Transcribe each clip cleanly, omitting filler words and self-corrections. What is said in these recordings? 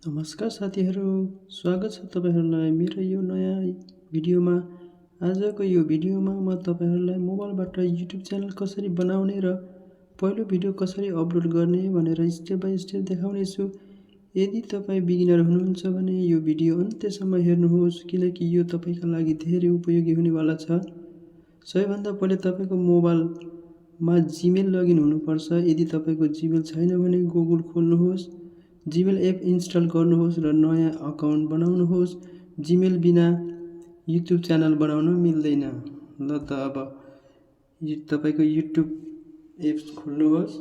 नमस्कार साथीहरू, स्वागत छ तपाईहरुलाई मेरो यो नयाँ भिडियोमा। आजको यो भिडियोमा म तपाईहरुलाई मोबाइलबाट युट्युब च्यानल कसरी बनाउने र पहिलो भिडियो कसरी अपलोड गर्ने भनेर स्टेप बाइ स्टेप देखाउने छु। यदि तपाई बिगिनर हुनुहुन्छ भने यो भिडियो अन्त्यसम्म हेर्नुहोस् किनकि यो तपाईका लागि धेरै उपयोगी हुनेवाला छ। सबैभन्दा पहिले तपाईको मोबाइलमा जीमेल लगइन हुनुपर्छ। यदि तपाईको जीमेल छैन भने गुगल खोल्नुहोस्, जीमेल एप इन्स्टल गर्नुहोस् र नयाँ अकाउन्ट बनाउनुहोस्। जीमेल बिना युट्युब च्यानल बनाउन मिल्दैन। ल त अब तपाईको युट्युब एप खोल्नुहोस्।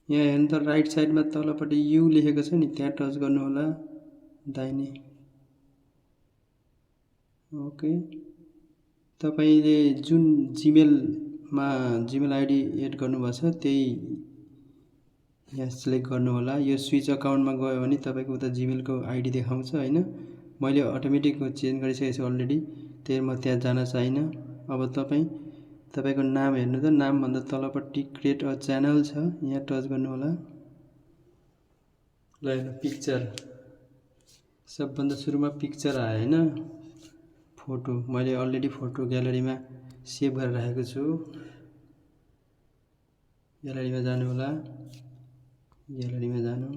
यहाँ हेर्नु त राइट साइडमा तलपट्टि यु लेखेको छ नि, त्यहाँ टच गर्नु होला दाहिने। ओके, तपाईले जुन जीमेलमा जीमेल आइडी एड गर्नुभएको छ त्यही यहाँ सिलेक्ट गर्नु होला। यो स्विच अकाउन्टमा गयो भने तपाईको उता जीमेलको आइडी देखाउँछ हैन। मैले अटोमेटिक चेन्ज गरिसकेको छु अलरेडी, त्यही म त्यहाँ जान चाहिन्न। अब तपाईको नाम हेर्नु त, नाम भन्दा तलपट्टि क्रिएट अ च्यानल छ, यहाँ टच गर्नु होला। ल हेर्नु पिक्चर, सबभन्दा सुरुमा पिक्चर आयो हैन, फोटो। मैले अलरेडी फोटो ग्यालरीमा सेभ गरेर राखेको छु। ग्यालरीमा जानु होला, ग्यालरीमा जानु,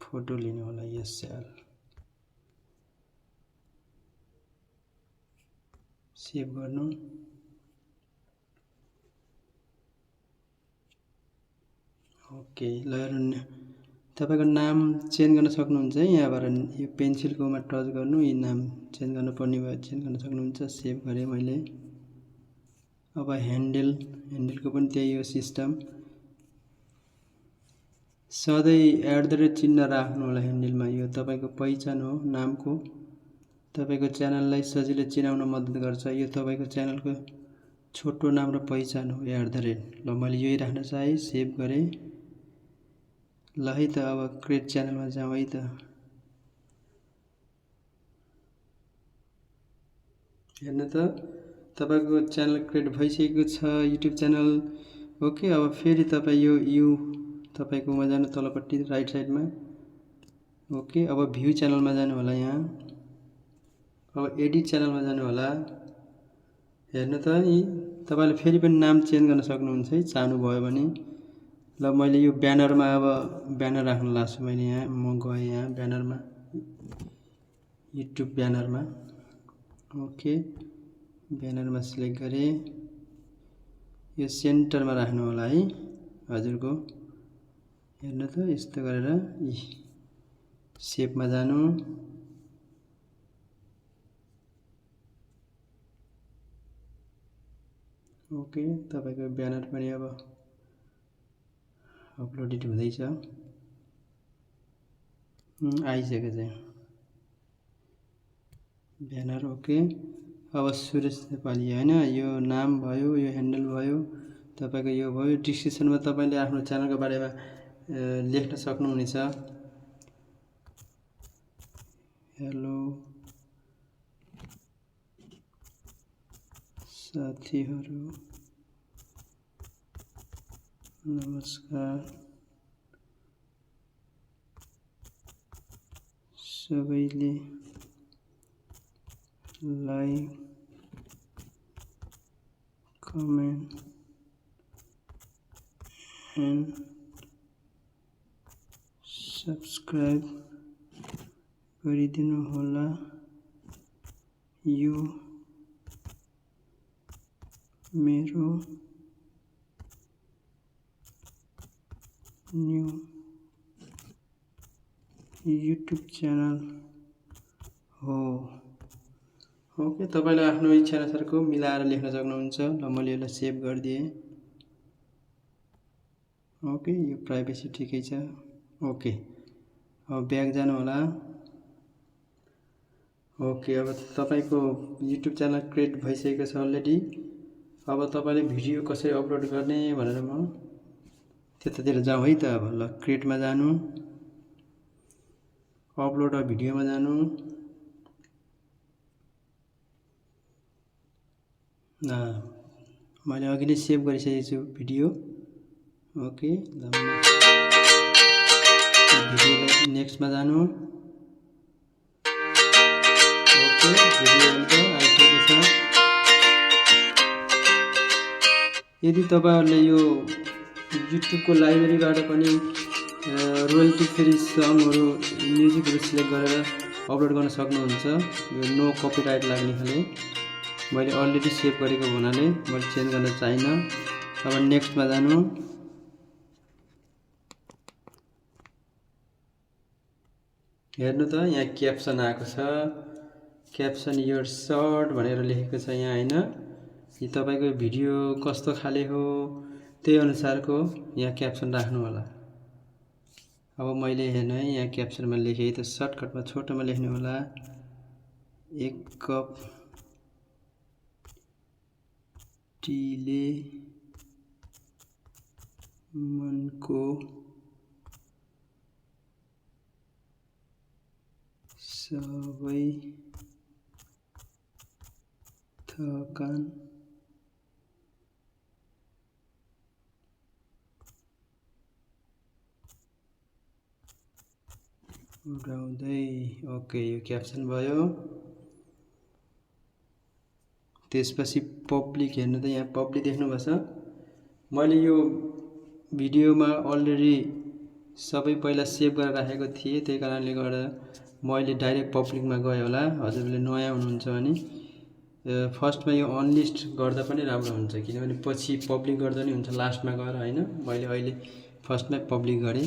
फोटो लिनु होला। यस सेल सेभ गर्नु। ओके, ल हेर्नु तपाईको नाम चेन्ज गर्न सक्नुहुन्छ है। यहाँबाट यो पेन्सिलकोमा टच गर्नु, यी नाम चेन्ज गर्न पर्ने भयो चेन्ज गर्न सक्नुहुन्छ। सेभ गरे मैले। अब ह्यान्डलको पनि त्यही हो सिस्टम। सधैँ @ चिन्ह राख्नु होला ह्यान्डलमा, यो तपाईको पहिचान हो नामको। तपाईको च्यानललाई सजिलै चिनाउन मद्दत गर्छ। यो तपाईको च्यानलको छोटो नाम र पहिचान हो @। ल मैले यही राख्न चाहे, सेभ गरे। ल है त अब क्रिएट च्यानलमा जाउँ है त। हेर्नु त तपाईको च्यानल क्रिएट भइसकेको छ, युट्युब च्यानल। ओके, अब फेरि तपाई यो तपाईकोमा जानु तलपट्टि राइट साइडमा। ओके, अब भ्यू च्यानलमा जानु होला यहाँ। अब एडिट च्यानलमा जानु होला। हेर्नु त यी तपाईले फेरि पनि नाम चेन्ज गर्न सक्नुहुन्छ है चाहनु भयो भने। ल मैले यो ब्यानरमा अब ब्यानर राख्न लाग्छु मैले। यहाँ म गएँ यहाँ ब्यानरमा, युट्युब ब्यानरमा। ओके, ब्यानरमा सिलेक्ट गरे। यो सेन्टरमा राख्नु होला है हजुरको। हेर्नु त यस्तो गरेर सेपमा जानु। ओके, तपाईको ब्यानर पनि अब अपलोडेड हुँदैछ, आइसकेको छ ब्यानर। ओके, अब सुरेश नेपाली हैन, यो नाम भयो, यो ह्यान्डल भयो, तपाईको यो भयो। डिस्क्रिप्सनमा तपाईले आफ्नो च्यानलको बारेमा लेख्न सक्नुहुनेछ। हेलो साथीहरू, नमस्कार, सबैले लाइक कमेन्ट एन्ड सब्सक्राइब गरिदिनु होला। यो मेरो न्यू युट्युब च्यानल हो। ओके, तपाईले आफ्नो इच्छा अनुसारको मिलाएर लेख्न सक्नुहुन्छ। ल मैले यसलाई सेभ गरिदिएँ। ओके, यो प्राइभेसी ठिकै छ। ओके, अब ब्याक जानु होला। ओके, अब तपाईको युट्युब च्यानल क्रिएट भइसकेको छ अलरेडी। अब तपाईले भिडियो कसरी अपलोड गर्ने भनेर म त्यतातिर जाउँ है त। अब ल क्रिएटमा जानु, अपलोड अ भिडियोमा जानु। मैले अघि नै सेभ गरिसकेको छु भिडियो। ओके, भिडियोलाई नेक्स्टमा जानु। ओके, भिडियो आइसकेको छ। यदि तपाईहरुले यो युट्युबको लाइब्रेरीबाट पनि रोयल्टी फ्री सङहरु म्युजिकहरु सिलेक्ट गरेर अपलोड गर्न सक्नुहुन्छ। यो नो कपिराइट लाग्ने खाले मैले अलरेडी सेभ गरेको हुनाले मैले चेन्ज गर्न चाहिन्न। अब नेक्स्टमा जानु। हेर्नु त यहाँ क्याप्सन आएको छ। क्याप्सन योर सर्ट भनेर लेखेको छ यहाँ हैन। यो तपाईको भिडियो कस्तो खाले हो त्यही अनुसारको यहाँ क्याप्सन राख्नु होला। अब मैले हेर्नु है यहाँ क्याप्सनमा लेखे त सर्टकटमा छोटोमा लेख्नु होला। 1 कप टीले मनको सबै थकान उडाउँदै। ओके, यो क्याप्सन भयो। त्यसपछि पब्लिक हेर्नु त यहाँ पब्लिक देख्नुभएको छ। मैले यो भिडियोमा अलरेडी सबै पहिला सेभ गरेर राखेको थिएँ, त्यही कारणले गर्दा मैले डाइरेक्ट पब्लिकमा गए होला। हजुरले नयाँ हुनुहुन्छ भने फर्स्टमा यो अनलिस्ट गर्दा पनि राम्रो हुन्छ, किनभने पछि पब्लिक गर्दा नि हुन्छ लास्टमा गएर हैन। मैले अहिले फर्स्टमै पब्लिक गरे।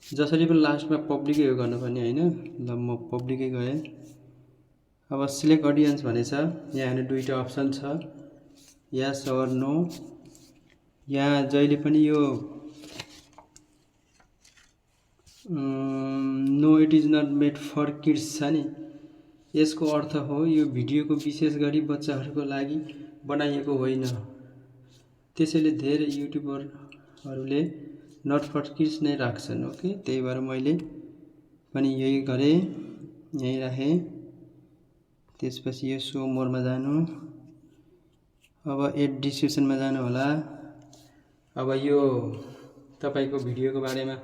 जसरी पनि लास्टमा पब्लिकै हो गर्नुपर्ने हैन। ल म पब्लिकै गए। अब सिलेक्ट अडियन्स भनेछ। यहाँ हेर्नु दुईटा अप्सन छ, यस अर नो। यहाँ जहिले पनि यो no it is not made for kids छ नि, यसको अर्थ हो यो भिडियोको विशेष गरी बच्चाहरूको लागि बनाइएको होइन। त्यसैले धेरै युट्युबरहरूले नट फर किड्स नै राख्छन्। ओके, त्यही भएर मैले पनि यही गरेँ, यही राखेँ। त्यसपछि यो सो मोरमा जानु। अब एड डिस्क्रिप्सनमा जानु होला। अब यो तपाईको भिडियोको बारेमा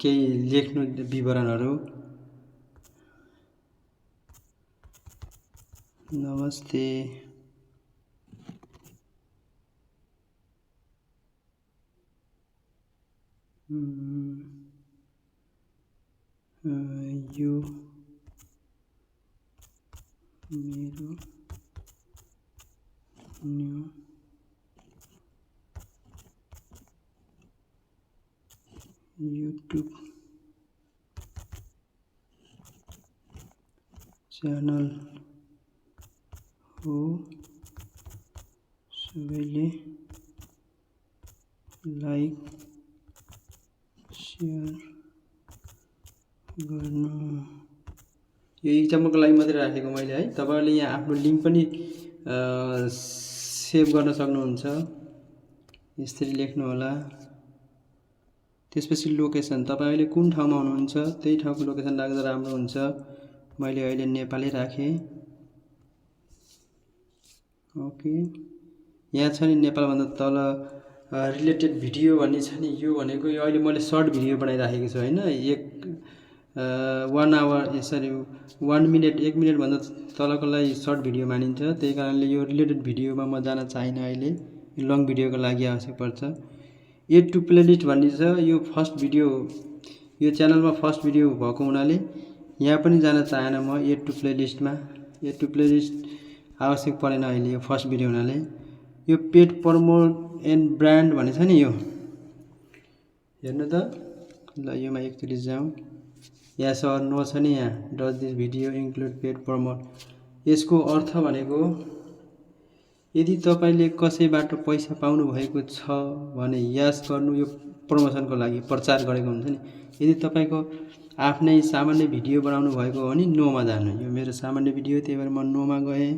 केही लेख्नु विवरणहरू। नमस्ते, यो मेरो न्यू YouTube च्यानल हो, सबैले लाइक शेयर गर्नु। यो इक्जाम्पलको लागि मात्रै राखेको मैले है। तपाईहरुले यहाँ आफ्नो लिंक पनि सेभ गर्न सक्नुहुन्छ। यसरी लेख्नु होला। त्यसपछि लोकेसन, तपाईले कुन ठाउँमा हुनुहुन्छ त्यही ठाउँको लोकेसन राख्दा राम्रो हुन्छ। मैले अहिले नेपालै राखे। ओके, यहाँ छ नि नेपाल भन्दा तल रिलेटेड भिडियो भन्ने छ नि, यो भनेको यो अहिले मैले सर्ट भिडियो बनाइराखेको छु हैन। 1 आवर यसरी 1 मिनेट 1 मिनेट भन्दा तलकोलाई सर्ट भिडियो मानिन्छ। त्यही कारणले यो रिलेटेड भिडियोमा म जान चाहिन। अहिले लङ भिडियोको लागि आवश्यक पर्छ। एड टु प्लेलिस्ट भन्ने छ, यो फर्स्ट भिडियो यो च्यानलमा फर्स्ट भिडियो भएको हुनाले यहाँ पनि जान चाहेन म एड टु प्लेलिस्टमा। एड टु प्लेलिस्ट आवश्यक परेन अहिले, यो फर्स्ट भिडियो हुनाले। यो पेड प्रमोट एन्ड ब्रान्ड भन्ने छ नि, यो हेर्नु त। ल योमा एकचोटि जाउँ। यस अर नो छ नि यहाँ। Does this video include paid promote. यसको अर्थ भनेको यदि तपाईले कसैबाट पैसा पाउनु भएको छ भने यस गर्नु, यो प्रमोसनको लागि प्रचार गरेको हुन्छ नि। यदि तपाईको आफ्नै सामान्य भिडियो बनाउनु भएको हो भने नोमा जानु। यो मेरो सामान्य भिडियो, त्यही भएर म नोमा गए।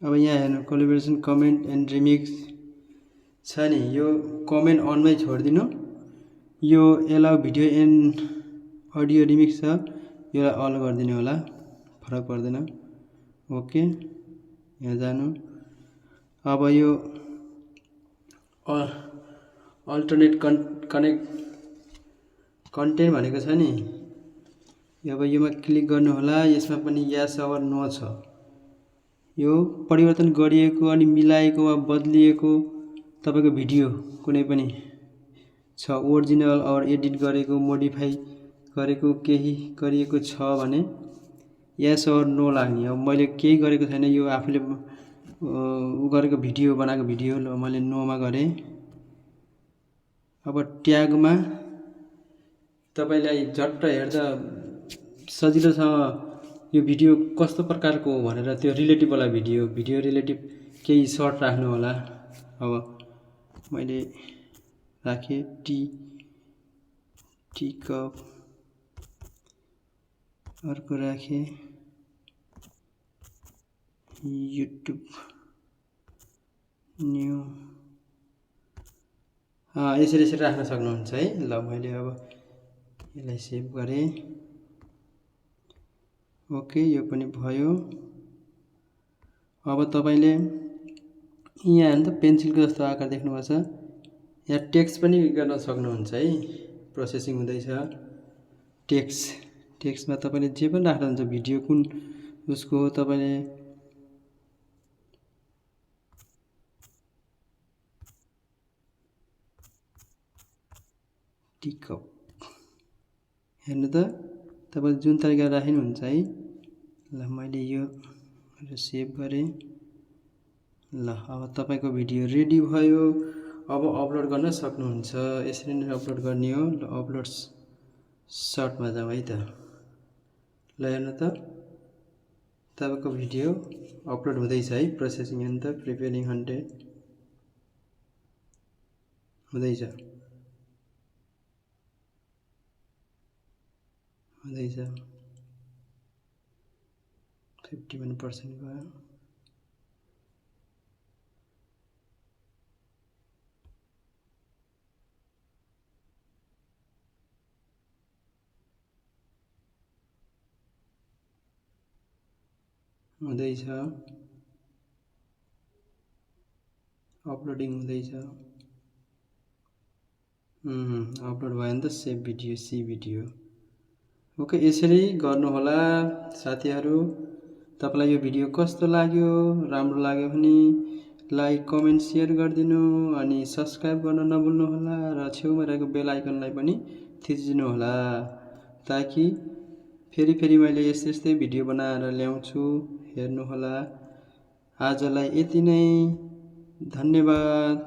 अब यहाँ हेर्नु कोलैबोरेसन कमेन्ट एन्ड रिमिक्स छ नि, यो कमेन्ट अनमै छोडिदिनु। यो allow video and audio remix छ, यो अल गरिदिनु होला, फरक पर्दैन। ओके, यहाँ जानु। अब यो अल्टरनेट कन्टेन्ट भनेको छ नि, अब योमा क्लिक गर्नु होला। यसमा पनि यस अर नो छ। यो परिवर्तन गरिएको अनि मिलाएको वा बदलिएको तपाईको भिडियो कुनै पनि छ, ओरिजिनल और एडिट गरेको, मोडिफाई गरेको केही गरिएको छ भने यस और नो लाग्ने। अब मैले केही गरेको छैन, यो आफूले गरेको भिडियो बनाएको भिडियो मैले नोमा गरेँ। अब ट्यागमा तपाईलाई झट्ट हेर्दा सजिलोसँग यो भिडियो कस्तो प्रकारको हो भनेर त्यो रिलेटिभ वाला भिडियो रिलेटिभ केही सर्ट राख्नु होला। अब मैले राखेँ टी कप, अर्को राखेँ युट्युब न्यू। यसरी राख्न सक्नुहुन्छ है। ल मैले अब यसलाई सेभ गरेँ। ओके, यो पनि भयो। अब तपाईले यहाँ हेर्नु त पेन्सिलको जस्तो आकार देख्नुभएको छ। यहाँ टेक्स्ट पनि गर्न सक्नुहुन्छ है। प्रोसेसिङ हुँदैछ। टेक्स्टमा तपाईले जे पनि राख्नुहुन्छ, भिडियो कुन उसको हो तपाईले टिकअप हेर्नु त तपाईले जुन तरिका राख्नुहुन्छ है। ल मैले यो सेभ गरेँ। ल अब तपाईको भिडियो रेडी भयो। अब अपलोड गर्न सक्नुहुन्छ। यसरी नै अपलोड गर्ने हो। ल अपलोड सर्टमा जाउँ है त। ल हेर्नु त तपाईको भिडियो अपलोड हुँदैछ है। प्रोसेसिङ हेर्नु त, प्रिपेयरिङ 100 हुँदैछ। 51% भयो। हुँदैछ, अपलोडिङ हुँदैछ। अपलोड भयो नि त। Save video, see video. Okay, यसरी गर्नु होला साथीहरु। तपाईलाई यो भिडियो कस्तो लाग्यो? राम्रो लाग्यो भने लाइक, कमेन्ट, शेयर गरिदिनु अनि सब्स्क्राइब गर्न नभुल्नु होला र छेउमा रहेको बेल आइकनलाई पनि थिचिदिनु होला, ताकि फेरि मैले यस्तै भिडियो बनाएर ल्याउँछु। हेर्नु होला। आजलाई यति नै। धन्यवाद।